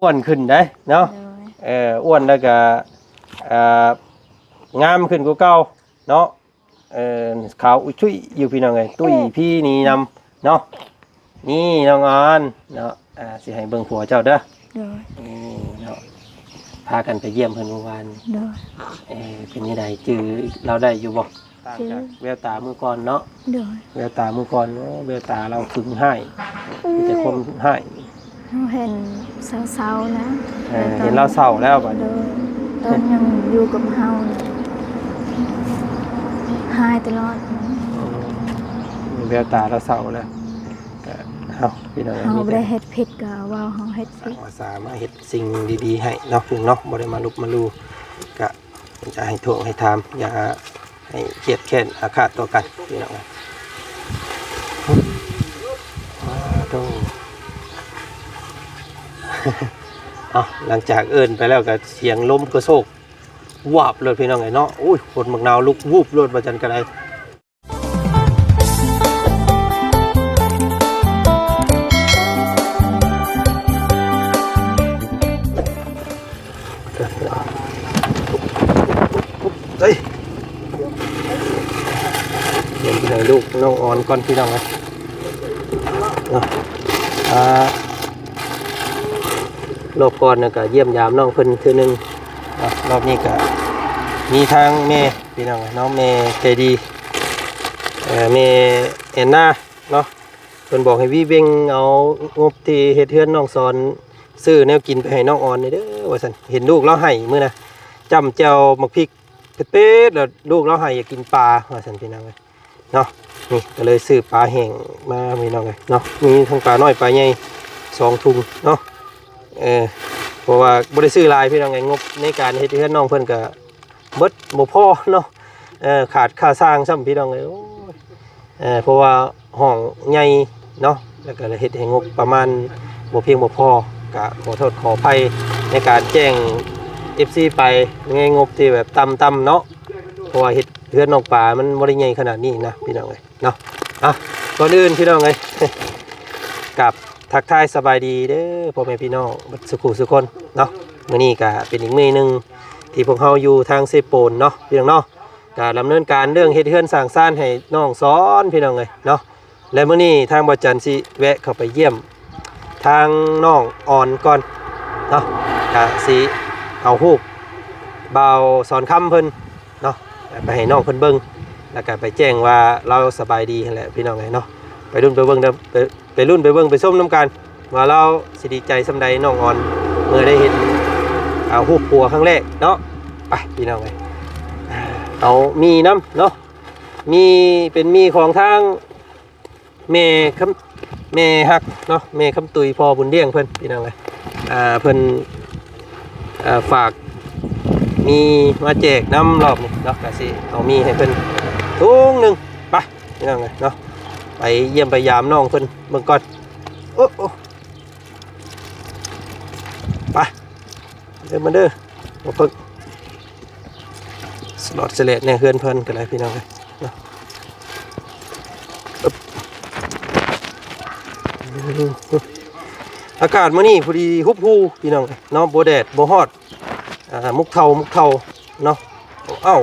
ອ້ວນຂຶ້ນໄດ໋ເນາະ ໂດຍ ເອີ ອ້ວນແລ້ວກະ ເອີ ງາມຂຶ້ນກວ່າເກົ່າເນາະ ເອີ ຂາວອຸ້ຍຊຸ້ຍຢູ່ພີ່ນ້ອງເອີຍ ຕຸ້ຍພີນີ້ນຳເນາະ ນີ້ນ້ອງອອນເນາະ ອ່າ ຊິໃຫ້ເບິ່ງຜົວເຈົ້າເດີ ໂດຍ ນີ້ເນາະ ພາກັນໄປຢ້ຽມເພິ່ນມື້ວານ ໂດຍ ເອີ ເປັນຈັ່ງໃດ ຈື່ລາວໄດ້ຢູ່ບໍ່? ຕ່າງຈາກແວວຕາມື້ກ່ອນເນາະ ໂດຍ ແວວຕາມື້ກ່ອນ ໂອ້ ແວວຕາລາວຄຶງຮ້າຍ ມີແຕ່ຄວາມຮ້າຍ ເຮົາເຫັນເສົ້າໆ ນະ ເອີ ເຫັນລາວເສົ້າແລ້ວບັດນີ້ ໂດຍ ຕອນຍັງຢູ່ກັບເຮົານະ ຮ້າຍຕະຫຼອດ ອືມ ແວວຕາລາວເສົ້າແລ້ວ ກະ ເຮົາ ພີ່ນ້ອງ ເຮົາບໍ່ໄດ້ເຮັດຜິດ ກະເວົ້າເຮົາເຮັດຜິດ ອາສາມາເຮັດສິ່ງດີໆ ໃຫ້ເນາະ ເນາະ ບໍ່ໄດ້ມາລົບມາລູ ກະ ຢາກໃຫ້ຖ້ວງໃຫ້ຖາມ ຢ່າໃຫ້ຄຽດແຄ້ນອາຄາດຕໍ່ກັນ ພີ່ນ້ອງເອີຍ ອ້າໂທ້ ເອົ້າ ຫຼັງຈາກເອີ້ນໄປແລ້ວກໍສຽງລົມກະໂຊກວາບໂລດ ພີ່ນ້ອງເອີຍເນາະ ໂອ້ຍ ຄົນໝາກນາວລຸກວູບໂລດ ວ່າຊັ້ນກໍໄດ້. ເອີຍ ເບິ່ງໃຫ້ລູກນ້ອງອອນກ່ອນ ພີ່ນ້ອງເອີຍເນາະ ອ່າ ລອບກ່ອນນະກະຢ້ຽມຢາມນ້ອງເພິ່ນເທື່ອໜຶ່ງເນາະ ລອບນີ້ກະມີທາງແມ່ ພີ່ນ້ອງເນາະ ແມ່ໃຈດີ ເອີ ແມ່ແອນນາເນາະ ເພິ່ນບອກໃຫ້ວິເວັ່ງເອົາງົບທີ່ເຮັດເຮືອນນ້ອງສອນ ຊື້ແນວກິນໄປໃຫ້ນ້ອງອອນແດ່ເດີວ່າຊັ້ນ ເຫັນລູກລາວໄຫ້ມື້ນະ ຈ້ຳແຈ່ວໝາກພິກເປັດໆ ແລ້ວລູກລາວໄຫ້ຢາກກິນປາວ່າຊັ້ນ ພີ່ນ້ອງເອີຍເນາະ ນີ້ກໍເລີຍຊື້ປາແຫ້ງມາ ພີ່ນ້ອງເອີຍເນາະ ມີທັງປານ້ອຍປາໃຫຍ່ສອງຖົງເນາະ ເອີ ເພາະວ່າບໍ່ໄດ້ຊື້ຫຼາຍ ພີ່ນ້ອງເອີຍ ງົບໃນການເຮັດເຮືອນນ້ອງເພິ່ນກໍ ເບິດບໍ່ພໍເນາະ ເອີ ຂາດຄ່າສ້າງຊ້ຳ ພີ່ນ້ອງເອີຍ ໂອ້ຍ ເອີ ເພາະວ່າຫ້ອງໃຫຍ່ເນາະ ແລ້ວກໍເຮັດໃຫ້ງົບປະມານບໍ່ພຽງບໍ່ພໍ ກະຂໍໂທດຂໍອະໄພໃນການແຈ້ງເອັບຊີໄປ ໃນງົບທີ່ແບບຕ່ຳໆ ເນາະ ເພາະວ່າເຮັດເຮືອນນ້ອງປາມັນບໍ່ໄດ້ໃຫຍ່ຂະໜາດນີ້ນະ ພີ່ນ້ອງເອີຍເນາະ ອ່ະ ກ່ອນອື່ນ ພີ່ນ້ອງເອີຍ ກາບ ທັກທາຍສະບາຍດີເດີພໍ່ແມ່ພີ່ນ້ອງເບິດສຸຄູ່ສຸຄົນເນາະ ມື້ນີ້ກະເປັນອີກມື້ໜຶ່ງທີ່ພວກເຮົາຢູ່ທາງເຊໂປນເນາະ ພີ່ນ້ອງເນາະ ກະດຳເນີນການເລື່ອງເຮັດເຮືອນສ້າງຊານໃຫ້ນ້ອງສອນ ພີ່ນ້ອງເອີຍເນາະ ແລະມື້ນີ້ທາງບ່າວຈັນຊິແວະເຂົ້າໄປຢ້ຽມທາງນ້ອງອອນກ່ອນເນາະ ກະຊິເອົາຮູບບ່າວສອນຄຳເພິ່ນ ເນາະ ໄປໃຫ້ນ້ອງເພິ່ນເບິ່ງ ແລ້ວກໍໄປແຈ້ງວ່າລາວສະບາຍດີຫັ້ນແຫຼະ ພີ່ນ້ອງເອີຍເນາະ ໄປລຸ້ນໄປເບິ່ງເດີ ໄປ ໄປລຸ້ນໄປເບິ່ງໄປຊົມນຳກັນ ວ່າລາວຊິດີໃຈສ່ຳໃດ ນ້ອງອອນ ເມື່ອໄດ້ເຫັນ ເອົາຮູບຜົວຄັ້ງແລກເນາະ ໄປ ພີ່ນ້ອງເອີຍ ເອົາໝີ່ນຳເນາະ ໝີ່ ເປັນໝີ່ຂອງທາງ ແມ່ຄຳ ແມ່ຮັກເນາະ ແມ່ຄຳຕຸຍ ພໍ່ບຸນລ້ຽງເພິ່ນ ພີ່ນ້ອງເອີຍ ອ່າ ເພິ່ນ ອ່າ ຝາກມີມາແຈກນຳລອບນີ້ເນາະ ກະຊິເອົາມີໃຫ້ເພິ່ນຖົງໜຶ່ງ ໄປ ພີ່ນ້ອງເອີຍເນາະ ໄປຢ້ຽມໄປຢາມນ້ອງເພິ່ນເບິ່ງກ່ອນ ໂອ້ ໂອ້ ໄປ ເດີມາເດີ ບໍ່ເພິ່ງ ສະຫຼອດສະແຫຼດແນ່ເຮືອນເພິ່ນກໍໄດ້ ພີ່ນ້ອງເອີຍເນາະ ອາກາດມື້ນີ້ພໍດີຫຸບຫູ ພີ່ນ້ອງເນາະ ບໍ່ແດດບໍ່ຮ້ອນ ອ່າ ມຸກເທົາມຸກເທົາເນາະ ເອົ້າ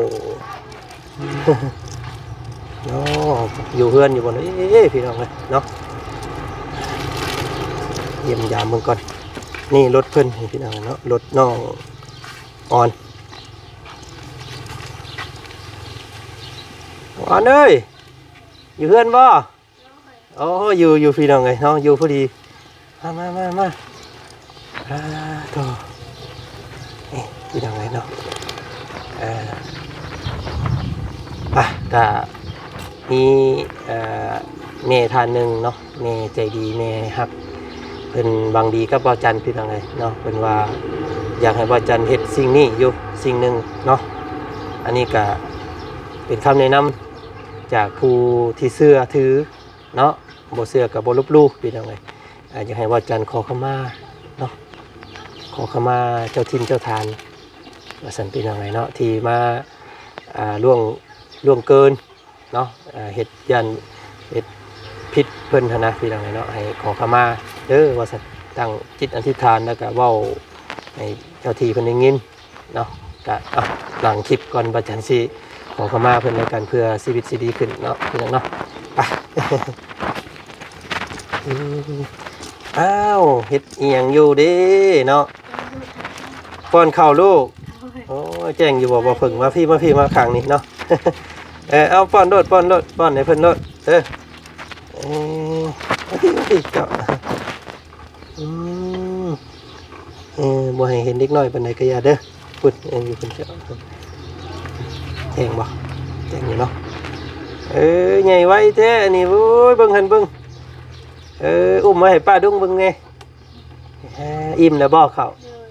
ເນາະ ຢູ່ເຮືອນຢູ່ບໍ່ເນາະ ເອີ ພີ່ນ້ອງເອີຍເນາະ ຢ້ຽມຢາມເບິ່ງກ່ອນ ນີ້ລົດເພິ່ນ ພີ່ນ້ອງເນາະ ລົດນ້ອງອອນ ອອນເອີຍ ຢູ່ເຮືອນບໍ່? ອໍ ຢູ່ ຢູ່ ພີ່ນ້ອງເອີຍເນາະ ຢູ່ພໍດີ ມາ ມາ ມາ ມາ ອ່າ ໂທ້ ນີ້ ພີ່ນ້ອງເອີຍເນາະ ເອີ ອ່ະ ກະມີ ເອີ ແມ່ທ່ານໜຶ່ງເນາະ ແມ່ໃຈດີ ແມ່ຮັກ ເພິ່ນຫວັງດີກັບບ່າວຈັນ ພີ່ນ້ອງເອີຍເນາະ ເພິ່ນວ່າຢາກໃຫ້ບ່າວຈັນເຮັດສິ່ງນີ້ຢູ່ສິ່ງໜຶ່ງເນາະ ອັນນີ້ກະເປັນຄຳແນະນຳຈາກຜູ້ທີ່ເຊື່ອຖື ເນາະ ບໍ່ເຊື່ອກໍບໍ່ລົບຫຼູ່ ພີ່ນ້ອງເອີຍ ອ່າ ຢາກໃຫ້ບ່າວຈັນຂໍຂະມາເນາະ ຂໍຂະມາເຈົ້າຖິ່ນເຈົ້າຖານ ວ່າຊັ້ນ ພີ່ນ້ອງເອີຍເນາະ ທີ່ມາ ອ່າ ລ່ວງ ລ່ວງເກີນເນາະ ອ່າ ເຮັດ ຢ້ານເຮັດຜິດເພິ່ນຫັ້ນນະ ພີ່ນ້ອງເອີຍເນາະ ໃຫ້ຂໍຂະມາເດີ ວ່າຊັ້ນ ຕັ້ງຈິດອະທິຖານ ແລ້ວກະເວົ້າໃຫ້ເຈົ້າທີ່ເພິ່ນໄດ້ຍິນເນາະ. ກະ ເອົາ ຫຼັງຄລິບກ່ອນ ບ່າວຈັນຊິຂໍເຂົ້າມາເພິ່ນແລ້ວກັນ ເພື່ອຊີວິດຊິດີຂຶ້ນເນາະ ພີ່ນ້ອງເນາະ. ໄປ ອືມ ອ້າວ ເຮັດອີ່ຫຍັງຢູ່ເດ້ເນາະ? ປ້ອນເຂົ້າລູກ. ໂອ້ຍ ແຈ້ງຢູ່ບໍ່ ບໍ່ເພິ່ງ? ມາພີ້ ມາພີ້ ມາຂ້າງນີ້ເນາະ. ເອີ ເອົາ ປ້ອນໂລດ ປ້ອນໂລດ ປ້ອນໃຫ້ເພິ່ນໂລດ. ເອີ ເອີ ມາພີ້ ມາພີ້ເຈົ້າ. ອືມ ເອີ ບໍ່ໃຫ້ເຫັນເດັກນ້ອຍປານໃດກໍຢ່າເດີ. ພຸ້ນ ເອີ ຢູ່ພຸ້ນເຈົ້າ. ແຈ້ງບໍ່? ແຈ້ງຢູ່ເນາະ. ເອີ ໃຫຍ່ໄວແທ້ອັນນີ້. ໂອ້ຍ ເບິ່ງຫັ້ນເບິ່ງ. ເອີ ອຸ້ມມາໃຫ້ປ້າດຸງເບິ່ງແດ່. ເອີ ອີ່ມແລ້ວບໍ່ເຂົ້າ? ໂດຍ.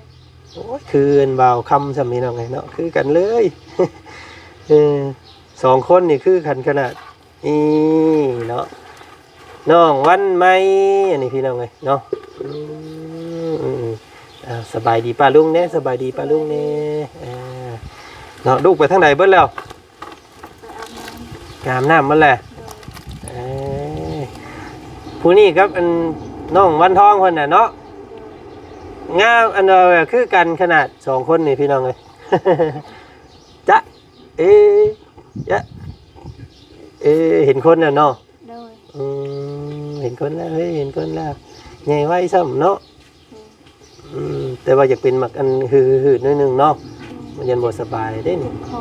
ໂອ້ຍ ຄືອັນບ່າວຄຳຊ່ຳ ພີ່ນ້ອງເອີຍເນາະ ຄືກັນເລີຍ. ເອີ ສອງຄົນນີ້ຄືກັນຂະໜາດ. ນີ້ເນາະ ນ້ອງວັນໃໝ່ ອັນນີ້ພີ່ນ້ອງເອີຍເນາະ. ອືມ ອືມ ອືມ ອ່າ ສະບາຍດີປ້າລຸງແດ່ ສະບາຍດີປ້າລຸງແດ່. ອ່າ ເນາະ ລູກໄປທາງໃດເບິດແລ້ວ? ໄປອາບນ້ຳ ໄປອາບນ້ຳໝົດແລ້ວ. ໂດຍ. ເອີ ຜູ້ນີ້ກັບອັນນ້ອງວັນທອງເພິ່ນນະເນາະ ໂດຍ ງາມ ອັນ ເອີ ຄືກັນຂະໜາດ ສອງຄົນນີ້ພີ່ນ້ອງເອີຍ. ຈະ ເອ ຍະ ເອ ເຫັນຄົນແລ້ວເນາະ. ໂດຍ. ອືມ ເຫັນຄົນແລ້ວເຮີ້ຍ ເຫັນຄົນແລ້ວ ໃຫຍ່ໄວຊ້ຳເນາະ. ໂດຍ. ອືມ ແຕ່ວ່າຢາກເປັນໝາກອັນ ຫືດໆໜ້ອຍໜຶ່ງເນາະ. ໂດຍ. ມັນຍັງບໍ່ສະບາຍເດ້ນີ້. ເຈັບຄໍ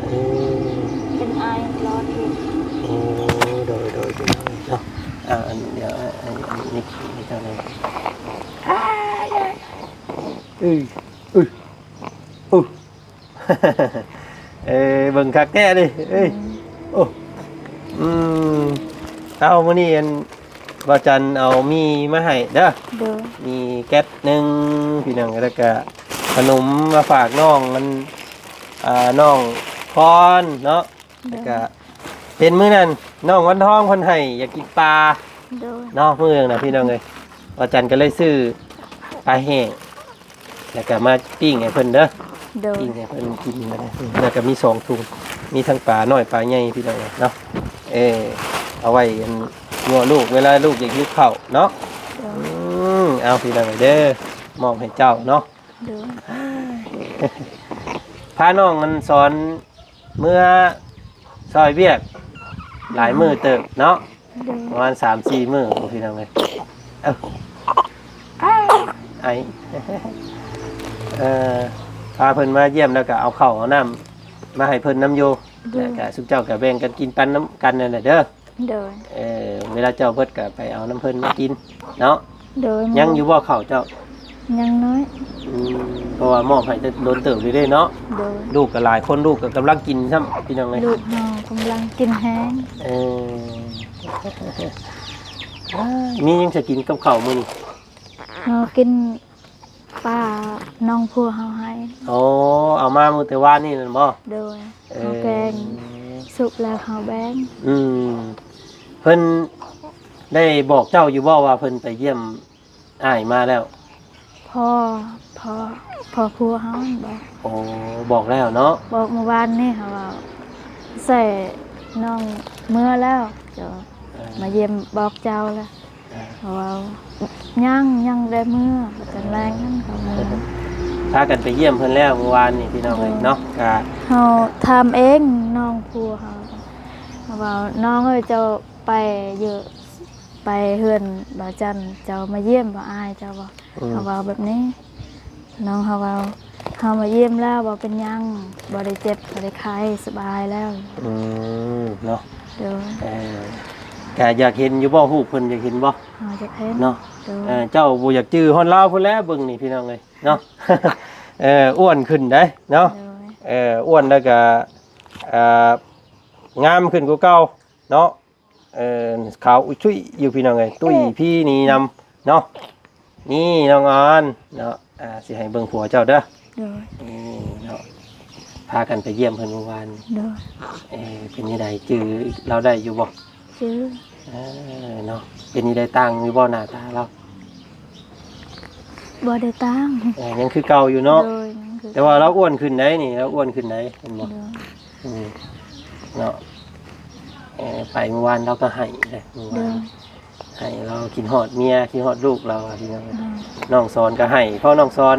ເອີ ເປັນໄອຕະຫຼອດຢູ່. ໂອ້ ໂດຍໆ ເນາະ. ອ່າ ອັນ ດຽວ ອັນ ອັນນີ້ ນີ້ເຈົ້າແດ່. ອາຍ ອາຍ ອາຍ ອື ອື ອື. ເອີ ເບິ່ງຄັກແທ້ນີ້. ເອີຍ ອືມ ໂອ້ ອືມ ເອົາ ມື້ນີ້ອັນ ບ່າວຈັນເອົາໝີ່ມາໃຫ້ເດີ. ໂດຍ. ໝີ່ແກັດໜຶ່ງ ພີ່ນ້ອງ ແລ້ວກະຂະໜົມມາຝາກນ້ອງ ອັນ ອ່າ ນ້ອງພອນເນາະ. ໂດຍ. ແລ້ວກະເຫັນມື້ນັ້ນນ້ອງວັນທອງເພິ່ນໃຫ້ຢາກກິນປາ. ໂດຍ. ເນາະ ມື້ນັ້ນນະ ພີ່ນ້ອງເອີຍ ບ່າວຈັນກໍເລີຍຊື້ປາແຫ້ງ ແລ້ວກໍມາປີ້ງໃຫ້ເພິ່ນເດີ. ໂດຍ. ປີ້ງໃຫ້ເພິ່ນກິນ ແລ້ວກໍມີສອງຖົງ ມີທັງປານ້ອຍປາໃຫຍ່ ພີ່ນ້ອງເອີຍເນາະ. ເອີ ເອົາໄວ້ອັນຍົວະລູກ ເວລາລູກຢາກຫິວເຂົ້າເນາະ. ໂດຍ. ອືມ ເອົາ ພີ່ນ້ອງເອີຍເດີ ມອບໃຫ້ເຈົ້າເນາະ. ໂດຍ. ພານ້ອງອັນສອນເມືອຊ່ອຍວຽກຫຼາຍມື້ເຕີບເນາະ. ໂດຍ. ປະມານສາມສີ່ມື້ພຸ້ນ ພີ່ນ້ອງເອີຍ. ເອີ ໄອ ເອີ ພາເພິ່ນມາຢ້ຽມ ແລ້ວກະເອົາເຂົ້າເອົານ້ຳມາໃຫ້ເພິ່ນນຳຢູ່. ໂດຍ. ແລ້ວກະຊຸມເຈົ້າກະແບ່ງກັນກິນປັນນຳກັນນັ້ນແຫຼະເດີ. ໂດຍ. ເອີ ເວລາເຈົ້າເບິດກໍໄປເອົານຳເພິ່ນມາກິນເນາະ. ໂດຍ. ຍັງຢູ່ບໍ່ເຂົ້າເຈົ້າ? ຍັງນ້ອຍ. ອືມ ເພາະວ່າມອບໃຫ້ແຕ່ດົນເຕີບຢູ່ເດ້ເນາະ. ໂດຍ. ລູກກໍຫຼາຍຄົນ ລູກກໍກຳລັງກິນຊ້ຳ ພີ່ນ້ອງເອີຍ. ລູກເຮົາກຳລັງກິນແຮງ. ເອີ ມີຫຍັງຈະກິນກັບເຂົ້າມື້ນີ້? ເຮົາກິນ ປານ້ອງຜົວເຮົາໃຫ້. ໂອ້ ເອົາມາມື້ແຕ່ວານນີ້ແມ່ນບໍ່? ໂດຍ. ເອີ ເຮົາແກງສຸກແລ້ວເຮົາແບ່ງ. ອືມ ເພິ່ນໄດ້ບອກເຈົ້າຢູ່ບໍ່ວ່າເພິ່ນໄປຢ້ຽມອ້າຍມາແລ້ວ? ພໍ່ ພໍ່ ພໍ່ຜົວເຮົາບອກ. ໂອ້ ບອກແລ້ວເນາະ. ບອກມື້ວານນີ້ເຮົາເວົ້າ ແຊ ນ້ອງເມືອແລ້ວ ເຈົ້າ ເອີ ມາຢ້ຽມບອກເຈົ້າແລ້ວ. ເອີ ເຂົາເວົ້າ ຍັງ ຍັງໄດ້ເມືອ ຕອນແລງນັ້ນເຂົາເມືອ. ພາກັນໄປຢ້ຽມເພິ່ນແລ້ວມື້ວານນີ້ ພີ່ນ້ອງເອີຍເນາະ. ໂດຍ. ກະເຮົາຖາມເອງ ນ້ອງຜົວເຮົາ ເຮົາເວົ້າ ນ້ອງເອີຍ ເຈົ້າໄປຢູ່ ໄປເຮືອນບ່າວຈັນ ເຈົ້າມາຢ້ຽມບໍ່ ອ້າຍເຈົ້າບໍ່? ອືມ ເຮົາເວົ້າແບບນີ້. ນ້ອງເຮົາເວົ້າ ເຮົາມາຢ້ຽມແລ້ວ ບໍ່ເປັນຫຍັງ ບໍ່ໄດ້ເຈັບ ບໍ່ໄດ້ໄຂ້ ສະບາຍແລ້ວ. ອືມ ເນາະ. ໂດຍ. ເອີ ກະຢາກເຫັນຢູ່ບໍ່ ຮູບເພິ່ນ ຢາກເຫັນບໍ່? ເຮົາຢາກເຫັນເນາະ. ໂດຍ. ເອີ ເຈົ້າບໍ່ຢາກຈື່ຮອດລາວພຸ້ນແຫຼະ ເບິ່ງນີ້ ພີ່ນ້ອງເອີຍເນາະ. ເອີ ອ້ວນຂຶ້ນໄດ໋ເນາະ. ໂດຍ. ເອີ ອ້ວນແລ້ວກະ ເອີ ງາມຂຶ້ນກວ່າເກົ່າເນາະ. ເອີ ຂາວອຸ້ຍຊຸ້ຍຢູ່ ພີ່ນ້ອງເອີຍ ຕຸ້ຍພີ່ນີ້ນຳເນາະ. ນີ້ນ້ອງອອນເນາະ ອ່າ ຊິໃຫ້ເບິ່ງຜົວເຈົ້າເດີ. ໂດຍ. ນີ້ເນາະ ພາກັນໄປຢ້ຽມເພິ່ນມື້ວານ. ໂດຍ. ເອີ ເປັນຈັ່ງໃດ ຈື່ລາວໄດ້ຢູ່ບໍ່? ຈື່. ເອີ ເນາະ ເປັນຈັ່ງໃດ ຕ່າງຢູ່ບໍ່ ໜ້າຕາລາວ? ບໍ່ໄດ້ຕ່າງ. ເອີ ຍັງຄືເກົ່າຢູ່ເນາະ. ໂດຍ. ຍັງຄື ແຕ່ວ່າລາວອ້ວນຂຶ້ນໄດ໋ນີ້ ລາວອ້ວນຂຶ້ນໄດ໋ ເຫັນບໍ່? ໂດຍ. ອືມ ເນາະ ເອີ ໄປມື້ວານລາວກໍໄຫ້ເດ້ ມື້ວານ. ໂດຍ. ໃຫ້ລາວຄິດຮອດເມຍ ຄິດຮອດລູກລາວວ່າພີ່ນ້ອງ. ນ້ອງສອນກໍໃຫ້ ເພາະນ້ອງສອນ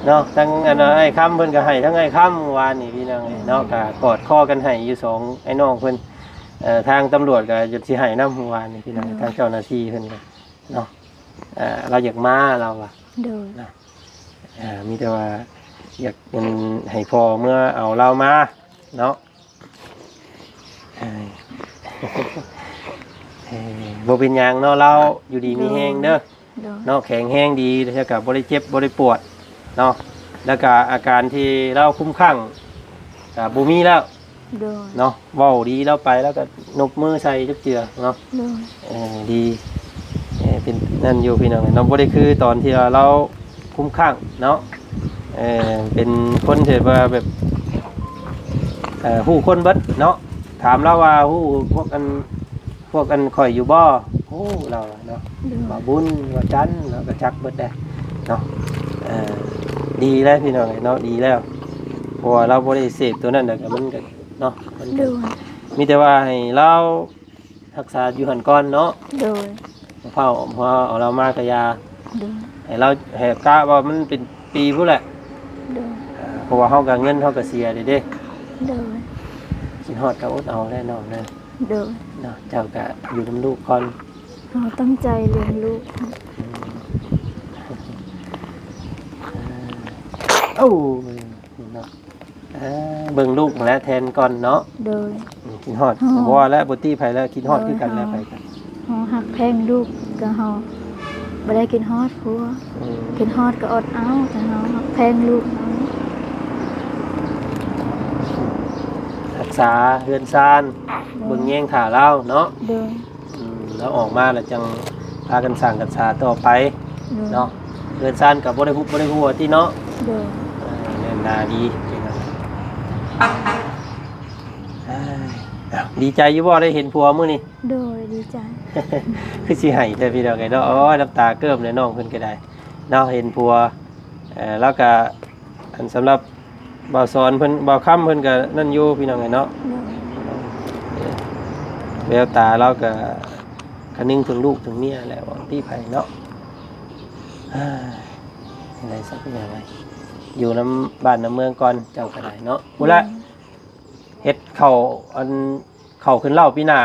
ເນາະ ທັງອັນອ້າຍຄຳເພິ່ນກໍໃຫ້ ທັງອ້າຍຄຳ ມື້ວານນີ້ພີ່ນ້ອງເອີຍເນາະ. ກໍກອດຄໍກັນໃຫ້ຢູ່ສອງອ້າຍນ້ອງເພິ່ນ. ເອີ ທາງຕຳຫຼວດກໍຢາກຊິໃຫ້ນຳ ມື້ວານນີ້ພີ່ນ້ອງ. ທາງເຈົ້າໜ້າທີ່ເພິ່ນກໍເນາະ ເອີ ລາວຢາກມາລາວວ່າ. ໂດຍ ເນາະ ເອີ ມີແຕ່ວ່າຢາກ ເອີ ໃຫ້ພໍ່ເມືອເອົາລາວມາເນາະ. ເອີ ເອີ ບໍ່ເປັນຫຍັງເນາະ ລາວຢູ່ດີມີແຮງເດີ. ໂດຍ ເນາະ ແຂງແຮງດີ ແລ້ວກໍບໍ່ໄດ້ເຈັບບໍ່ໄດ້ປວດເນາະ. ແລ້ວກໍອາການທີ່ລາວຄຸ້ມຄັ້ງກໍບໍ່ມີແລ້ວ. ໂດຍ ເນາະ ເວົ້າດີ ລາວໄປລາວກໍນົບມືໃສ່ຈັກເທື່ອເນາະ. ໂດຍ ເອີ ດີ ເອີ ເປັນນັ້ນຢູ່ພີ່ນ້ອງເນາະ. ບໍ່ໄດ້ຄືຕອນທີ່ວ່າລາວຄຸ້ມຄັ້ງເນາະ. ເອີ ເປັນຄົນທີ່ວ່າແບບ ເອີ ຮູ້ຄົນເບິດເນາະ. ຖາມລາວວ່າ ຮູ້ພວກອັນ ພວກອັນຂ້ອຍຢູ່ບໍ່? ໂອ້ ລາວວ່າເນາະ. ໂດຍ ວ່າບຸນ ວ່າຈັນ ລາວກໍຈັກເບິດແຫຼະເນາະ. ເອີ ດີແລ້ວພີ່ນ້ອງເອີຍເນາະ ດີແລ້ວ. ເພາະວ່າລາວບໍ່ໄດ້ເສບຕົວນັ້ນ ແລ້ວກໍມັນກໍເນາະ ມັນ ໂດ ກໍ ຍ ມີແຕ່ວ່າໃຫ້ລາວຮັກສາຢູ່ຫັ້ນກ່ອນເນາະ. ໂດຍ ເພາະ ເພາະເອົາລາວມາກໍຢ່າ ໂດຍ ໃຫ້ລາວ ໃຫ້ກະວ່າມັນເປັນປີພຸ້ນແຫຼະ. ໂດຍ ເອີ ເພາະວ່າເຮົາກໍເງິນເຮົາກໍເສຍເດ້ເດ້. ໂດຍ ຄິດຮອດກໍອົດເອົາແຫຼະນ້ອງເດີ. ໂດຍ ເນາະ ເຈົ້າກະຢູ່ນຳລູກກ່ອນ. ເຮົາຕັ້ງໃຈລ້ຽງລູກ. ອືມ ເອີ ເອົາ ເນາະ ເອີ ເບິ່ງລູກຫັ້ນແຫຼະແທນກ່ອນເນາະ. ໂດຍ ອືມ ຄິດຮອດ ເຮົາ ບໍ່ວ່າແລ້ວ ບໍ່ຕິໃຜແລ້ວ ຄິດຮອດ ໂດຍ ຄືກັນແຫຼະ ເຮົາ ໃຜກໍ ເຮົາຮັກແພງລູກ ກໍເຮົາບໍ່ໄດ້ຄິດຮອດຜົວ. ອືມ ຄິດຮອດກໍອົດເອົາ ແຕ່ເຮົາຮັກແພງລູກເຮົາ. ຮັກສາເຮືອນຊານ ໂດຍ ເບິ່ງແຍງຖ້າລາວເນາະ. ໂດຍ ອືມ ລາວອອກມາແລ້ວຈັ່ງພາກັນສ້າງກັນສາຕໍ່ໄປ ໂດຍ ເນາະ. ເຮືອນຊານກໍບໍ່ໄດ້ຮຸບບໍ່ໄດ້ຮົ່ວຕິເນາະ. ໂດຍ ເອີ ແໜ້ນໜາດີ. ເອີ ດີໃຈຢູ່ບໍ່ໄດ້ເຫັນຜົວມື້ນີ້? ໂດຍ ດີໃຈ. ຄືຊິໄຫ້ແທ້ພີ່ນ້ອງເອີຍເນາະ. ໂອ້ຍ ນ້ຳຕາເກີມເລີຍ ນ້ອງເພິ່ນກໍໄດ້ເນາະ ເຫັນຜົວ. ເອີ ລາວກໍ ອັນ ສຳລັບບ່າວສອນເພິ່ນ ບ່າວຄຳເພິ່ນກໍນັ້ນຢູ່ພີ່ນ້ອງເອີຍເນາະ. ໂດຍ ເອີ ແວວຕາລາວກໍຄະນຶງເຖິງລູກເຖິງເມຍແຫຼະ ຫວັງຕິໃຜເນາະ. ເອີ ຈັ່ງໃດຊະ ເປັນຫຍັງ ຢູ່ນຳບ້ານນຳເມືອງກ່ອນ ເຈົ້າກໍໄດ້ເນາະ. ພຸ້ນລະ ໂດຍ ເຮັດເຂົ້າ ອັນ ເຂົ້າຂຶ້ນເລົ້າປີໜ້າ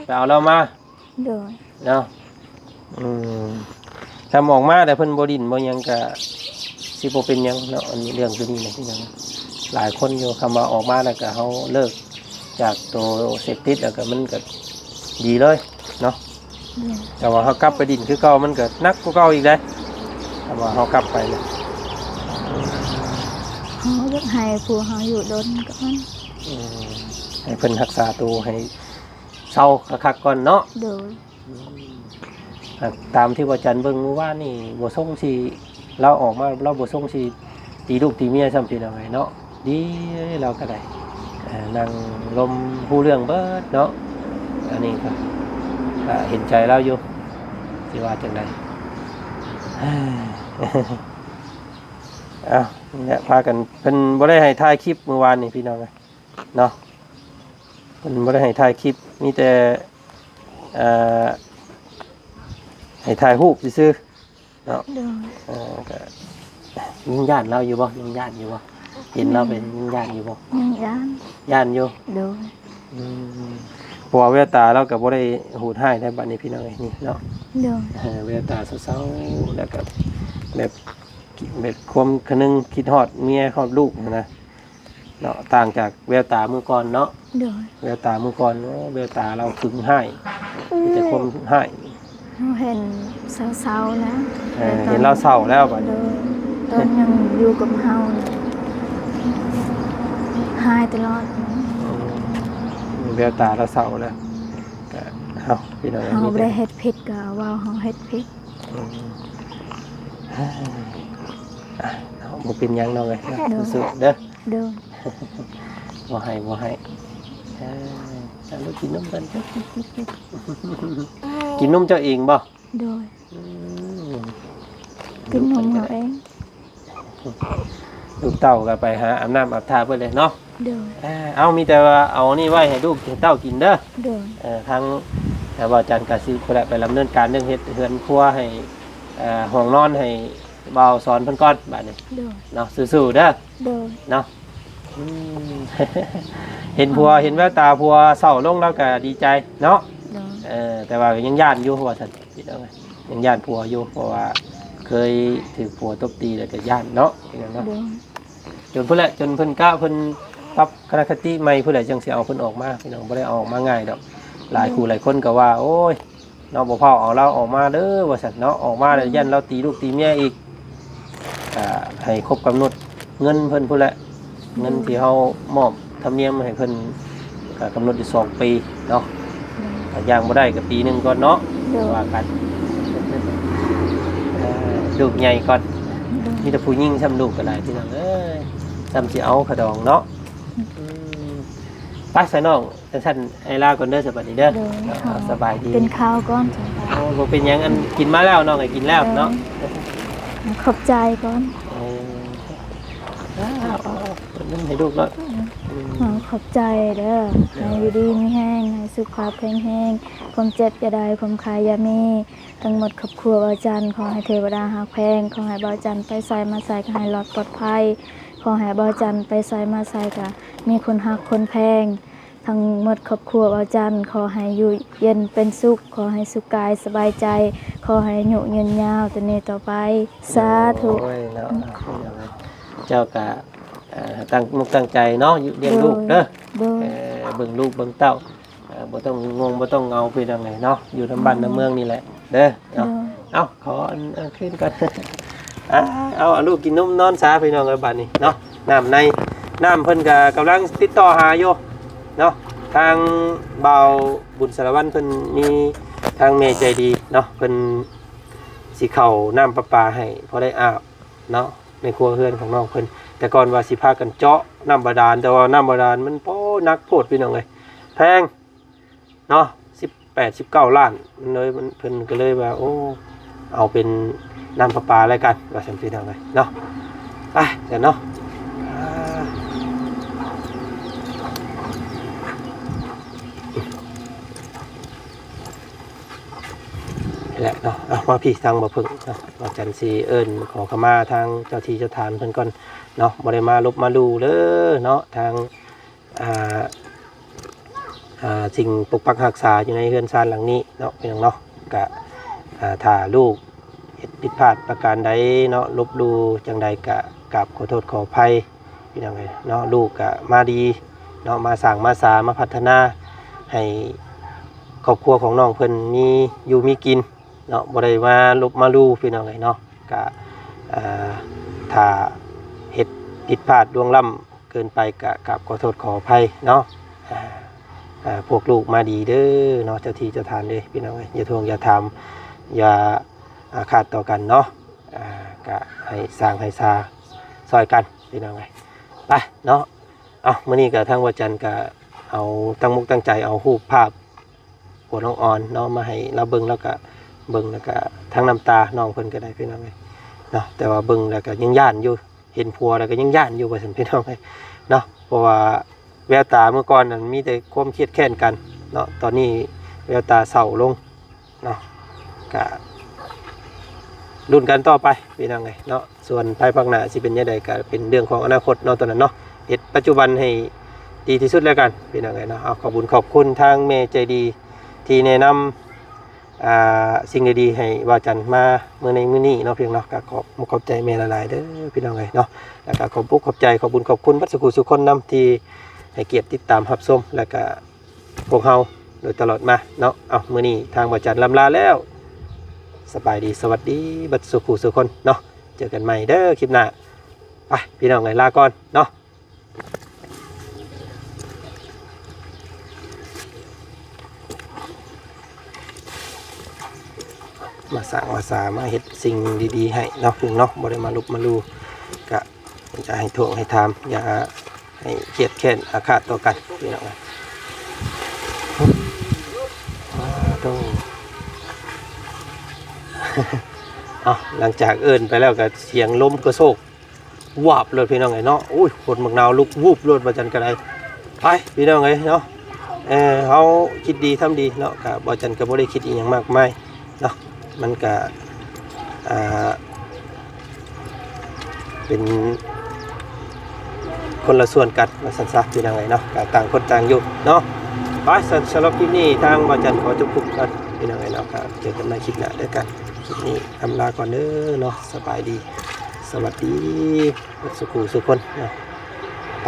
ໄປເອົາລາວມາ. ໂດຍ ເນາະ ອືມ ຖ້າອອກມາແຕ່ເພິ່ນບໍ່ດິ້ນບໍ່ຫຍັງກະຊິບໍ່ເປັນຫຍັງເນາະ. ອັນນີ້ເລື່ອງຕົວນີ້ນະ ພີ່ນ້ອງ ຫຼາຍຄົນຢູ່ ຄຳວ່າອອກມາແລ້ວກະເຮົາເລີກຈາກໂຕເສບຕິດ ແລ້ວກະມັນກະດີເລີຍເນາະ. ໂດຍ ແຕ່ວ່າເຮົາກັບໄປດິ້ນຄືເກົ່າ ມັນກະໜັກກວ່າເກົ່າອີກເດ້ ຖ້າວ່າເຮົາກັບໄປນະ. ເຮົາຢາກໃຫ້ຜົວເຮົາຢູ່ດົນກ່ອນ. ອືມ ໃຫ້ເພິ່ນຮັກສາໂຕໃຫ້ເຊົາຄັກໆກ່ອນເນາະ. ໂດຍ ອືມ ຕາມທີ່ວ່າຈັນເບິ່ງມື້ວານນີ້ ບໍ່ຊົງຊິ ລາວອອກມາ ລາວບໍ່ຊົງຊິຕີລູກຕີເມຍຊ້ຳ ພີ່ນ້ອງເອີຍເນາະ. ດີ ລາວກໍໄດ້ ເອີ ນັ່ງລົມຮູ້ເລື່ອງເບິດເນາະ. ອັນນີ້ກໍ ກໍເຫັນໃຈລາວຢູ່ ຊິວ່າຈັ່ງໃດ. ເອົ້າ ນີ້ແຫຼະ ພາກັນ ເພິ່ນບໍ່ໄດ້ໃຫ້ຖ່າຍຄລິບມື້ວານນີ້ ພີ່ນ້ອງເອີຍເນາະ. ເພິ່ນບໍ່ໄດ້ໃຫ້ຖ່າຍຄລິບ ມີແຕ່ ເອີ ໃຫ້ຖ່າຍຮູບຊື່ໆເນາະ. ໂດຍ ເອີ ກໍຍັງຢ້ານລາວຢູ່ບໍ່? ຍັງຢ້ານຢູ່ບໍ່? ເຫັນລາວເປັນ ຍັງຢ້ານຢູ່ບໍ່? ຍັງຢ້ານ. ຢ້ານຢູ່? ໂດຍ ອືມ ເພາະວ່າແວວຕາລາວກໍບໍ່ໄດ້ໂຫດຮ້າຍໃດບັດນີ້ ພີ່ນ້ອງເອີຍ ນີ້ເນາະ. ໂດຍ ເອີ ແວວຕາເສົ້າໆ ແລ້ວກໍແບບ ແບບຄວາມຄະນຶງຄິດຮອດເມຍຮອດລູກຫັ້ນນະ. ເນາະ ຕ່າງຈາກແວວຕາມື້ກ່ອນເນາະ. ໂດຍ ແວວຕາມື້ກ່ອນ ໂອ້ ແວວຕາລາວຄຶງຮ້າຍ ອືມ ມີແຕ່ຄວາມຮ້າຍ. ເຮົາເຫັນເສົ້າໆແລ້ວ ເອີ ເຫັນລາວເສົ້າແລ້ວບັດນີ້. ໂດຍ ຕອນຍັງຢູ່ກັບເຮົານະ ຮ້າຍຕະຫຼອດ. ອືມ ແວວຕາລາວເສົ້າແລ້ວ ກໍ ເຮົາ ພີ່ນ້ອງ ເຮົາບໍ່ໄດ້ເຮັດຜິດ ກໍເວົ້າເຮົາເຮັດຜິດ. ອືມ ອ່ະ ເນາະ ບໍ່ເປັນຫຍັງນ້ອງເອີຍເນາະ. ໂດຍ ສູ້ໆເດີ. ໂດຍ ບໍ່ໃຫ້ ບໍ່ໃຫ້. ເອີ ເອົາລູກກິນນົມກ່ອນ. ກິນນົມເຈົ້າເອງບໍ່? ໂດຍ ອືມ ກິນນົມເຮົາເອງ. ລູກເຕົ້າກໍໄປຫາອາບນ້ຳອາບທ່າເພິ່ນເລີຍເນາະ. ໂດຍ ເອີ ເອົາ ມີແຕ່ວ່າເອົານີ້ໄວ້ໃຫ້ລູກໃຫ້ເຕົ້າກິນເດີ. ໂດຍ ເອີ ທາງ ແລ້ວບ່າວຈັນກໍຊິພຸ້ນແຫຼະ ໄປດຳເນີນການເລື່ອງເຮັດເຮືອນຄົວໃຫ້ ເອີ ຫ້ອງນອນໃຫ້ບ່າວສອນເພິ່ນກ່ອນບາດນີ້ ໂດຍ ເນາະ ສູ້ໆເດີ ໂດຍ ເນາະ ອືມ ເຫັນຜົວ ເອີ ເຫັນແວວຕາຜົວເສົ້າລົງ ລາວກໍດີໃຈເນາະ ໂດຍ ເອີ ແຕ່ວ່າກໍຍັງຢ້ານຢູ່ວ່າຊັ້ນ ພີ່ນ້ອງເອີຍ ຍັງຢ້ານຜົວຢູ່ ເພາະວ່າເຄີຍຖືກຜົວຕົບຕີ ແລ້ວກໍຢ້ານເນາະ ພີ່ນ້ອງເນາະ ໂດຍ ຈົນພຸ້ນແຫຼະ ຈົນເພິ່ນກະ ເພິ່ນປັບທັດສະນະຄະຕິໃໝ່ພຸ້ນແຫຼະ ຈັ່ງຊິເອົາເພິ່ນອອກມາ ພີ່ນ້ອງ ບໍ່ໄດ້ເອົາອອກມາງ່າຍດອກ ໂດຍ ຫຼາຍຜູ້ຫຼາຍຄົນກໍວ່າ ໂອ້ຍ ເນາະ ບໍ່ພ້າວເອົາລາວອອກມາເດີວ່າຊັ້ນເນາະ ອອກມາແລ້ວ ອືມ ຢ້ານລາວຕີລູກຕີເມຍອີກ ກະໃຫ້ຄົບກຳນົດເງິນເພິ່ນພຸ້ນແຫຼະ ອືມ ເງິນທີ່ເຮົາມອບທຳນຽມໃຫ້ເພິ່ນ ກະກຳນົດຢູ່ສອງປີເນາະ ອືມ ກະຢ່າງບໍ່ໄດ້ກະປີໜຶ່ງກ່ອນເນາະ ໂດຍ ວ່າກັນ ເອີ ລູກໃຫຍ່ກ່ອນ ໂດຍ ມີແຕ່ຜູ້ຍິງຊ້ຳ ລູກກໍຫຼາຍ ພີ່ນ້ອງເອີຍ ຊ້ຳຊິເອົາຂະດອງເນາະ ອືມ ອືມ ໄປຊະນ້ອງ ຈັ່ງຊັ້ນອ້າຍລາກ່ອນເດີ ສະບາຍດີເດີ ໂດຍ ເອົາ ສະບາຍດີ ກິນເຂົ້າກ່ອນ ໂອ້ ບໍ່ເປັນຫຍັງ ອັນ ກິນມາແລ້ວ ນ້ອງກໍກິນແລ້ວເນາະ ໂດຍ ຂອບໃຈກ່ອນ ເອີ ເອົາ ເອົາ ເອົາ ເອົາ ເອົາໃຫ້ລູກເນາະ ອືມ ເອົາ ຂອບໃຈເດີ ໂດຍ ໃຫ້ຢູ່ດີມີແຮງ ໃຫ້ສຸຂະພາບແຂງແຮງ ຄວາມເຈັບຢ່າໄດ້ ຄວາມໄຂ້ຢ່າມີ ທັງໝົດຄອບຄົວບ່າວຈັນ ຂໍໃຫ້ເທວະດາຮັກແພງ ຂໍໃຫ້ບ່າວຈັນໄປໃສມາໃສກໍໃຫ້ລອດປອດໄພ ຂໍໃຫ້ບ່າວຈັນໄປໃສມາໃສກໍມີຄົນຮັກຄົນແພງ ທັງໝົດຄອບຄົວບ່າວຈັນ ຂໍໃຫ້ຢູ່ເຢັນເປັນສຸກ ຂໍໃຫ້ສຸກກາຍສະບາຍໃຈ ຂໍໃຫ້ອາຍຸຍືນຍາວແຕ່ນີ້ຕໍ່ໄປ ສາທຸ ໂອ້ຍເນາະ ເຈົ້າກະ ເອີ ຕັ້ງອົກຕັ້ງໃຈເນາະ ຢູ່ ລ້ຽງລູກເດີ ໂດຍ ເອີ ເບິ່ງລູກເບິ່ງເຕົ້າ ເອີ ບໍ່ຕ້ອງງົງບໍ່ຕ້ອງເຫງົາ ເປັນຈັ່ງໃດເນາະ ຢູ່ນຳບ້ານນຳເມືອງນີ້ແຫຼະເດີເນາະ ໂດຍ ເອົ້າ ຂໍອັນ ອັນຄືນກ່ອນ ອ່າ ເອົາ ເອົາລູກກິນນົມນອນຊາ ພີ່ນ້ອງເອີຍ ບາດນີ້ເນາະ ນ້ຳໃນ ນ້ຳເພິ່ນກໍກຳລັງຕິດຕໍ່ຫາຢູ່ເນາະ ທາງບ່າວບຸນສາລະວັນເພິ່ນມີ ທາງແມ່ໃຈດີເນາະ ເພິ່ນຊິເຂົ້ານ້ຳປະປາໃຫ້ພໍໄດ້ອາບເນາະ ໃນຄົວເຮືອນຂອງນ້ອງເພິ່ນ ແຕ່ກ່ອນວ່າຊິພາກັນເຈາະນ້ຳບາດານ ແຕ່ວ່ານ້ຳບາດານມັນ ໂອ້ ໜັກໂພດ ພີ່ນ້ອງເອີຍ ແພງ ເນາະ ສິບແປດ ສິບເກົ້າລ້ານ ມັນເລີຍ ມັນ ເພິ່ນກໍເລີຍວ່າ ໂອ້ ເອົາເປັນນ້ຳປະປາແລ້ວກັນ ວ່າຊັ້ນ ພີ່ນ້ອງເອີຍເນາະ ໄປຊັ້ນເນາະ ອ່າ ແຫຼະເນາະ ເອົາ ມາພີ້ທາງບ່າວເພິ່ງເນາະ ບ່າວຈັນຊິເອີ້ນຂໍຂະມາທາງເຈົ້າທີ່ເຈົ້າທານເພິ່ນກ່ອນເນາະ ບໍ່ໄດ້ມາລົບມາລູເດີເນາະ ທາງ ອ່າ ອ່າ ສິ່ງປົກປັກຮັກສາຢູ່ໃນເຮືອນຊານຫຼັງນີ້ເນາະ ພີ່ນ້ອງເນາະ ກະ ອ່າ ຖ້າລູກເຮັດຜິດພາດປະການໃດເນາະ ລົບຫຼູ່ຈັ່ງໃດກະກາບຂໍໂທດຂໍອະໄພ ພີ່ນ້ອງເອີຍເນາະ ລູກກະມາດີເນາະ ມາສ້າງມາສາ ມາພັດທະນາໃຫ້ຄອບຄົວຂອງນ້ອງເພິ່ນມີຢູ່ມີກິນເນາະ ບໍ່ໄດ້ມາລົບມາລູ ພີ່ນ້ອງເອີຍເນາະ ກະ ອ່າ ຖ້າເຮັດຜິດພາດລ່ວງລ້ຳ ເກີນໄປກໍກາບຂໍໂທດຂໍອະໄພເນາະ ອ່າ ອ່າ ພວກລູກມາດີເດີເນາະ ເຈົ້າທີ່ເຈົ້າທານເດີ ພີ່ນ້ອງເອີຍ ຢ່າທວງຢ່າຖາມ ຢ່າອາຄາດຕໍ່ກັນເນາະ ອ່າ ກະໃຫ້ສ້າງໃຫ້ສາຊ່ອຍກັນ ພີ່ນ້ອງເອີຍ ໄປເນາະ ເອົ້າ ມື້ນີ້ກະທາງບ່າວຈັນກະເອົາຕັ້ງອົກຕັ້ງໃຈເອົາຮູບພາບ ຜົວນ້ອງອອນເນາະ ມາໃຫ້ລາວເບິ່ງ ລາວກະເບິ່ງ ແລ້ວກະທັງນ້ຳຕານ້ອງເພິ່ນກໍໄດ້ ພີ່ນ້ອງເອີຍເນາະ ແຕ່ວ່າເບິ່ງແລ້ວກະຍັງຢ້ານຢູ່ ເຫັນຜົວແລ້ວກະຍັງຢ້ານຢູ່ວ່າຊັ້ນ ພີ່ນ້ອງເອີຍເນາະ ເພາະວ່າແວວຕາເມື່ອກ່ອນນັ້ນມີແຕ່ຄວາມຄຽດແຄ້ນກັນເນາະ ຕອນນີ້ແວວຕາເສົ້າລົງເນາະ ກະລຸ້ນກັນຕໍ່ໄປ ພີ່ນ້ອງເອີຍເນາະ ສ່ວນພາຍພາກໜ້າຊິເປັນຈັ່ງໃດກໍເປັນເລື່ອງຂອງອະນາຄົດເນາະ ຕອນນັ້ນເນາະ ເຮັດປັດຈຸບັນໃຫ້ດີທີ່ສຸດແລ້ວກັນ ພີ່ນ້ອງເອີຍເນາະ ເອົາ ຂອບບຸນຂອບຄຸນທາງແມ່ໃຈດີທີ່ແນະນຳ ອ່າ ສິ່ງດີໆໃຫ້ບ່າວຈັນມາເມື່ອໃນມື້ນີ້ເນາະ ພີ່ນ້ອງເນາະ ກໍຂອບມຸກຂອບໃຈແມ່ຫຼາຍໆເດີ ພີ່ນ້ອງເອີຍເນາະ ແລ້ວກໍຂອບອົກຂອບໃຈ ຂອບບຸນຂອບຄຸນເບິດສູ່ຜູ້ສູ່ຄົນນຳ ທີ່ໃຫ້ກຽດຕິດຕາມຮັບຊົມ ແລ້ວກໍ ພວກເຮົາໂດຍຕະຫຼອດມາເນາະ ເອົ້າ ມື້ນີ້ທາງບ່າວຈັນລ່ຳລາແລ້ວ ສະບາຍດີ ສະຫວັດດີ ເບິດສູ່ຜູ້ສູ່ຄົນເນາະ ເຈີກັນໃໝ່ເດີຄລິບໜ້າ ໄປ ພີ່ນ້ອງເອີຍ ລາກ່ອນເນາະ ມາສ້າງມາສາ ມາເຮັດສິ່ງດີໆໃຫ້ເນາະ ເພິ່ນເນາະ ບໍ່ໄດ້ມາລົບມາລູ ກະ ຢ່າໃຫ້ທ້ວງໃຫ້ຖາມ ຢ່າໃຫ້ຄຽດແຄ້ນອາຄາດຕໍ່ກັນ ພີ່ນ້ອງເອີຍ ອ້າໂທ້ ເອົ້າ ຫຼັງຈາກເອີ້ນໄປແລ້ວກໍສຽງລົມກະໂຊກ ວາບໂລດ ພີ່ນ້ອງເອີຍເນາະ ໂອ້ຍ ຄົນໝາກນາວລຸກວູບໂລດ ວ່າຊັ້ນກໍໄດ້ ໄປ ພີ່ນ້ອງເອີຍເນາະ ເອີ ເຮົາຄິດດີທຳດີເນາະ ກະບໍ່ຈັນກະບໍ່ໄດ້ຄິດອີ່ຫຍັງມາກມາຍເນາະ ມັນກະ ອ່າ ເປັນຄົນລະສ່ວນກັນວ່າຊັ້ນຊະ ພີ່ນ້ອງເອີຍເນາະ ກະຕ່າງຄົນຕ່າງຢູ່ເນາະ. ໄປ ສຳລັບຄລິບນີ້ທາງບໍ່ຈັນຂໍຈົບຄລິບກ່ອນ ພີ່ນ້ອງເອີຍເນາະ ກະເຈີກັນໃໝ່ຄລິບໜ້າເດີ ກະຄລິບນີ້ອຳລາກ່ອນເດີເນາະ ສະບາຍດີ ສະຫວັດດີ ເບິດສູ່ຜູ້ສູ່ຄົນເນາະ ໄປ.